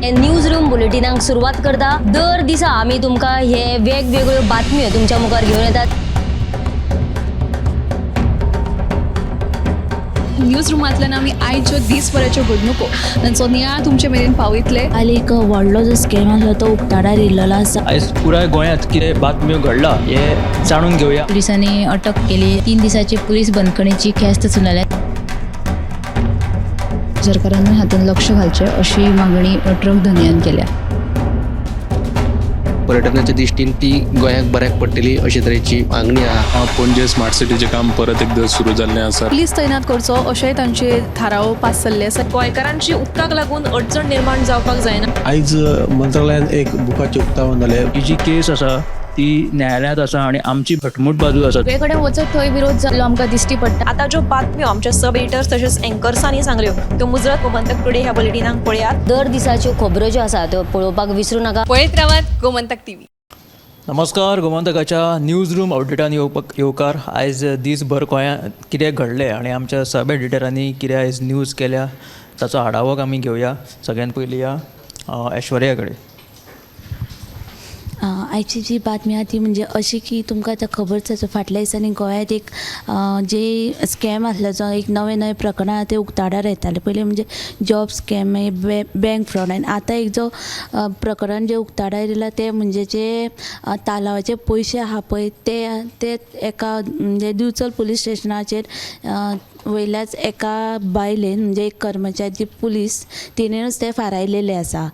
News room बुलेटिनाक सुरवात करता. दर दिसा आमी तुमकां हे वेगवेगळ्यो बातम्यो तुमच्या मुखार घेवन येतात. न्यूज रुमांतल्यान आमी आयच्यो दीसभराच्यो घडणुको तांचो नियाळ तुमचे मेरेन पावयतले. काल एक व्हडलो जो स्कॅम आसलो तो उक्ताडार येयल्लो आसा. आयज पुराय गोंयांत कितें बातम्यो घडला हें जाणून घेवया. पुलिसांनी अटक केली. 3 दिसाची पुलीस बंदखणीची ख्यास्त सुनायल्या. सरकारान हातूंत लक्ष घालचें अशी मागणी ट्रक धनयान केल्या. पर्यटनाच्या दृश्टीन ती गोंयाक बऱ्याक पडटली अशे तरेची मागणी आहा. पणजे स्मार्ट सिटीचें काम परत एकदां सुरू जाल्लें आसा. पुलीस तैनात करचो अशेंय तांचे थाराव पास जाल्ले आसा. गोंयकारांची उदकाक लागून अडचण निर्माण जावपाक जायना. आयज मंत्रालयान एक बुकाचें उक्तावण जालें. ही जी केस आसा ती न्यायालयांत आसा आनी आमची घटमूट बाजू आसा. सगळे कडेन वचत थंय विरोध जाल्लो आमकां दिश्टी पडटा. आतां ज्यो बातम्यो आमच्या सब एडिटर्स तशेंच एंकर्सांनी सांगल्यो त्यो मुजरत गोमंतक टुडे ह्या बुलेटिनाक पळयात. दर दिसाच्यो खबरो ज्यो आसा त्यो पळोवपाक विसरूं नाका. पळयत रावात गोमंतक टीव्ही. नमस्कार, गोमंतकाच्या न्यूज रूम अपडेटान येवकार. आयज दीसभर गोंयांत कितें घडलें आनी आमच्या सब एडिटरांनी कितें आयज न्यूज केल्या ताचो आढावो आमी घेवया. सगळ्यात पयलीं या ऐश्वर्या कडेन. आयची जी बातमी आहा ती म्हणजे अशी की तुमकां आतां खबरच आसा, फाटल्या दिसांनी गोंयांत एक जे स्कॅम आसलो जो एक नवे नवे प्रकरणां आहा ते उक्ताडार येताले. पयलीं म्हणजे जॉब स्कॅम, मागीर बँक फ्रॉड, आनी आतां एक जो प्रकरण जें उक्ताडार येयलां तें म्हणजे जे तालावाचे पयशे आहा पळय ते ते एका म्हणजे दिवचल पुलीस स्टेशनाचेर वयल्याच एका बायलेन म्हणजे एक कर्मचारी पुलीस तिणेनूच ते फारायलेले आसा.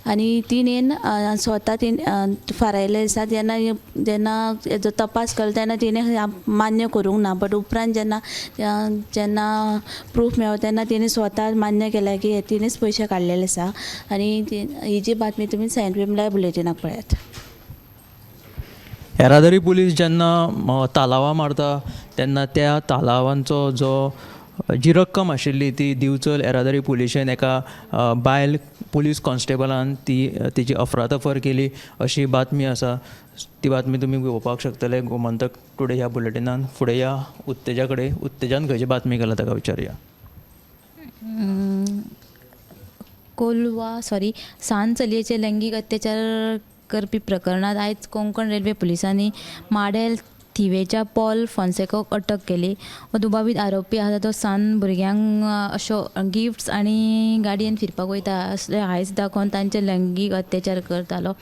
आनी तिणेन स्वता तिणें फारायले आसा. जेन्ना जेन्ना हेजो तपास केलो तेन्ना तिणें मान्य करूंक ना, बट उपरांत जेन्ना जेन्ना प्रूफ मेळ्ळो तेन्ना तिणें स्वता मान्य केलें की हे तिणेंच पयशे काडलेले आसा. आनी ही जी बातमी तुमी 7 PM live बुलेटिनाक पळयात. येरादारी पुलीस जेन्ना तालावां मारता तेन्ना त्या तालावांचो जो जी रक्कम आशिल्ली ती दिवचल येरादारी पुलिशेन एका बायल पुलीस कॉन्स्टेबलान ती तिची अफरातफर केली अशी बातमी आसा. ती बातमी तुमी पळोवपाक शकतले गोमंतक टुडे ह्या बुलेटिनान. फुडें या उत्तेजा कडेन. उत्तेजान खंयची बातमी केला ताका विचारुया. कोलवा सॉरी सान चलयेचे लैंगीक अत्याचार करपी प्रकरणांत आयज कोंकण रेल्वे पुलिसांनी माडेल थिवेच्या पॉल फोन्सेकाक अटक केली. हो दुबावीत आरोपी आसा तो सान भुरग्यांक अश्यो गिफ्ट्स आनी गाडयेन फिरपाक वयता असले हांयस दाखोवन तांचे लैंगीक अत्याचार करतालो.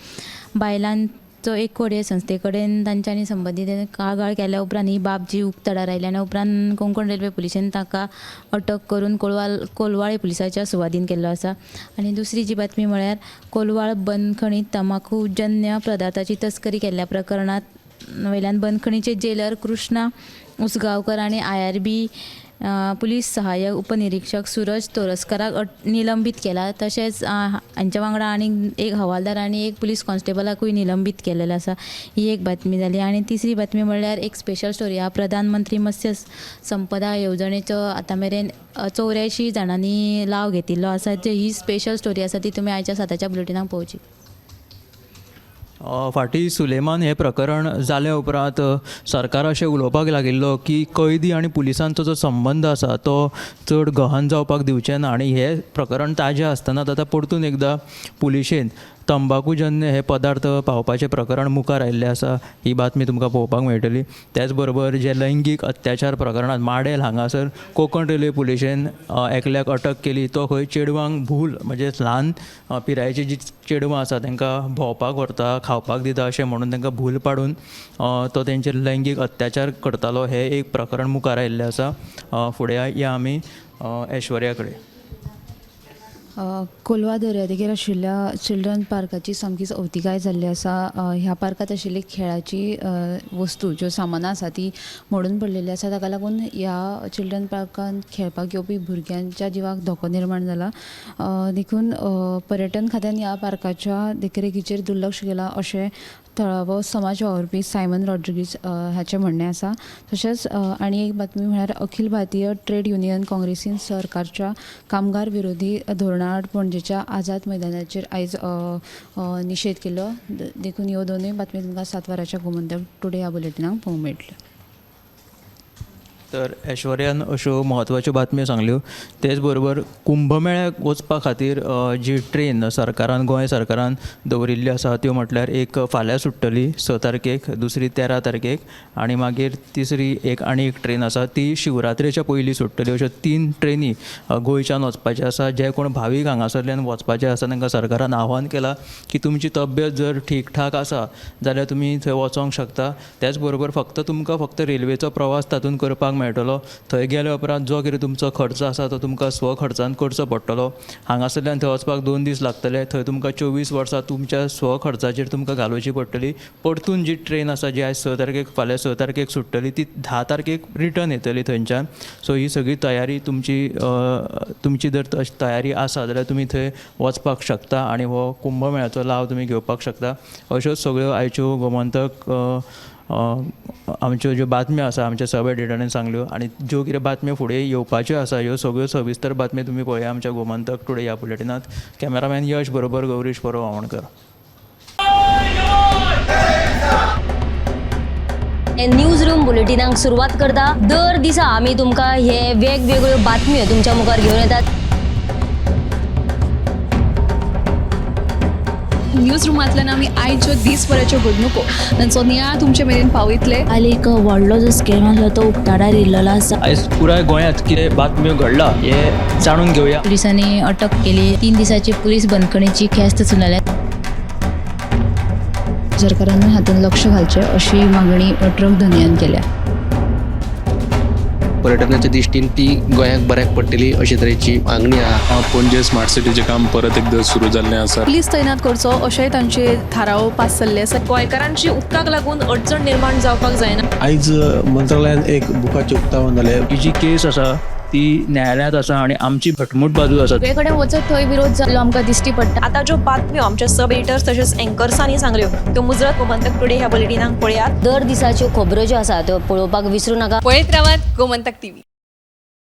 बायलांचो एक कोडये संस्थे कडेन तांच्यांनी संबंदीत कागाळ केल्या उपरांत ही बाब जी उक्ताडार आयली आनी उपरांत कोंकण रेल्वे पुलिशेन ताका अटक करून कोलवाळे पुलिसाच्या सुवादीन केल्लो आसा. आनी दुसरी जी बातमी म्हळ्यार कोलवाळ बंदखणीत तंबाखूजन्य पदार्थाची तस्करी केल्ल्या प्रकरणांत वयल्यान बंदखणीचे जेलर कृष्णा उसगांवकर आनी IRB police सहाय्यक उपनिरीक्षक सूरज तोरस्कराक निलंबीत केला. तशेंच हांच्या वांगडा आनीक एक हवालदार आनी एक पुलीस कॉन्स्टेबलाकूय निलंबीत केलेलो आसा. ही एक बातमी जाली. आनी तिसरी बातमी म्हणल्यार एक स्पेशल स्टोरी आहा. प्रधानमंत्री मत्स्य संपदा येवजणेचो आतां मेरेन 84 जाणांनी लाव घेतिल्लो आसा. ही स्पेशल स्टोरी आसा ती तुमी आयच्या 7च्या बुलेटिनाक पळोवची. फाटीं सुलेमान हें प्रकरण जाल्या उपरांत सरकार अशें उलोवपाक लागिल्लो की कैदी आनी पुलिसांचो जो संबंद आसा तो चड गहन जावपाक दिवचें ना आनी हें प्रकरण ताजें आसतना आतां परतून एकदां पुलिशेन तंबाकूजन्य हे पदार्थ पावपाचें प्रकरण मुखार आयिल्लें आसा. ही बातमी तुमकां पळोवपाक मेळटली. त्याच बरोबर जे लैंगीक अत्याचार प्रकरणांत माडेल हांगासर कोंकण रेल्वे पुलिशेन एकल्याक अटक केली. तो खंय चेडवांक भूल म्हणजे ल्हान पिरायेची जी चेडवां आसा तांकां भोंवपाक व्हरता, खावपाक दिता अशें म्हणून तांकां भूल पाडून तो तेंचेर लैंगीक अत्याचार करतालो. हें एक प्रकरण मुखार आयिल्लें आसा. फुडें या आमी ऐश्वर्या कडेन. कोलवा दर्यादेगेर आशिल्ल्या चिल्ड्रन पार्काची सामकीच अवतिकाय जाल्ली आसा. ह्या पार्कांत आशिल्ली खेळाची वस्तू ज्यो सामानां आसा ती मोडून पडलेली आसा. ताका लागून ह्या चिल्ड्रन पार्कांत खेळपाक येवपी भुरग्यांच्या जिवाक धोको निर्माण जाला. देखून पर्यटन खात्यान ह्या पार्काच्या देखरेखीचेर दुर्लक्ष केलां अशें थळावो समाज वावुरपी सायमन रॉड्रिगीज हाचें म्हणणें आसा. तशेंच आनी एक बातमी म्हळ्यार अखिल भारतीय ट्रेड युनियन काँग्रेसीन सरकारच्या कामगार विरोधी धोरणा आड पणजेच्या आझाद मैदानाचेर आयज निशेध केलो. देखून ह्यो दोनूय बातमी तुमकां 7 वरांच्या गोमंतक टुडे ह्या बुलेटिनाक पळोवंक मेळटल्यो. तर ऐश्वर्यान अश्यो म्हत्वाच्यो बातम्यो सांगल्यो. तेच बरोबर कुंभमेळ्याक वचपा खातीर जी ट्रेन सरकारान, गोंय सरकारान दवरिल्ली आसा त्यो म्हटल्यार एक फाल्यां सुट्टली 6 तारखेक, दुसरी 13 तारखेक आनी मागीर तिसरी एक आनी एक ट्रेन आसा ती शिवरात्रेच्या पयलीं सुट्टली. अश्यो 3 ट्रेनी गोंयच्यान वचपाच्यो आसा. जे कोण भावीक हांगासरल्यान वचपाचे आसा तांकां सरकारान आव्हान केलां की तुमची तब्येत जर ठीकठाक आसा जाल्यार तुमी थंय वचोंक शकता. त्याच बरोबर फक्त तुमकां फक्त रेल्वेचो प्रवास तातूंत करपाक मेळटलो. थंय गेल्या उपरांत जो कितें तुमचो खर्च आसा तो तुमकां स्वखर्चान करचो पडटलो. हांगासरल्यान थंय वचपाक 2 दीस लागतले. थंय तुमकां 24 वर्सां तुमच्या स्वखर्चाचेर तुमकां घालोवची पडटली. परतून जी ट्रेन आसा जी आयज 6 तारखेक, फाल्यां 6 तारखेक सुट्टली ती 10 तारखेक रिटर्न येतली थंयच्यान. सो ही सगळी तयारी तुमची तुमची जर तयारी आसा जाल्यार तुमी थंय वचपाक शकता आनी हो कुंभमेळ्याचो लाव तुमी घेवपाक शकता. अश्योच सगळ्यो आयच्यो गोमंतक आमच्यो ज्यो बातम्यो आसा आमच्या सब एडिटरान सांगल्यो आनी ज्यो कितें बातम्यो फुडें येवपाच्यो आसा ह्यो सगळ्यो सविस्तर बातम्यो तुमी पळया आमच्या गोमंतक टुडे ह्या बुलेटिनांत. कॅमेरामॅन यश बरोबर गौरीश परब आमोणकर. न्यूज रूम बुलेटिनाक सुरवात करता. दर दिसा आमी तुमकां हे वेगवेगळ्यो बातम्यो तुमच्या मुखार घेवन येतात. न्यूज रुमांतल्यान आमी आयच्यो दीसभराच्यो घडणुको तांचो नियाळ तुमचे मेरेन पावयतले. काल एक व्हडलो जो स्कॅम आसलो तो उक्ताडार येयल्लो आसा. आयज पुराय गोंयांत कितें बातम्यो घडला हें जाणून घेवया. पुलिसांनी अटक केली. 3 दिसाची पुलीस बंदखणीची ख्यास्त सुनायल्या. सरकारान हातूंत लक्ष घालचें अशी मागणी ट्रक धनयान केल्या. पर्यटनाच्या दृश्टीन ती गोंयाक बऱ्याक पडटली अशे तरेची मागणी आहा. पणजे स्मार्ट सिटीचें काम परत एकदां सुरू जाल्लें आसा. पुलीस तैनात करचो अशेंय तांचे थाराव पास जाल्ले आसा. गोंयकारांची उदकाक लागून अडचण निर्माण जावपाक जायना. आयज मंत्रालयान एक बुकाचें उक्तावण जालें. ही जी केस आसा ती न्यायालयांत आसा आनी आमची घटमूट बाजू आसा. सगळे कडेन वचत थंय विरोध जाल्लो आमकां दिश्टी पडटा. आतां ज्यो बातम्यो आमच्या सब एडिटर्स तशेंच एंकर्सांनी सांगल्यो त्यो मुजरत गोमंतक टुडे ह्या बुलेटिनाक पळयात. दर दिसाच्यो खबरो ज्यो आसा त्यो पळोवपाक विसरूं नाका. पळयत रावात गोमंतक टीव्ही.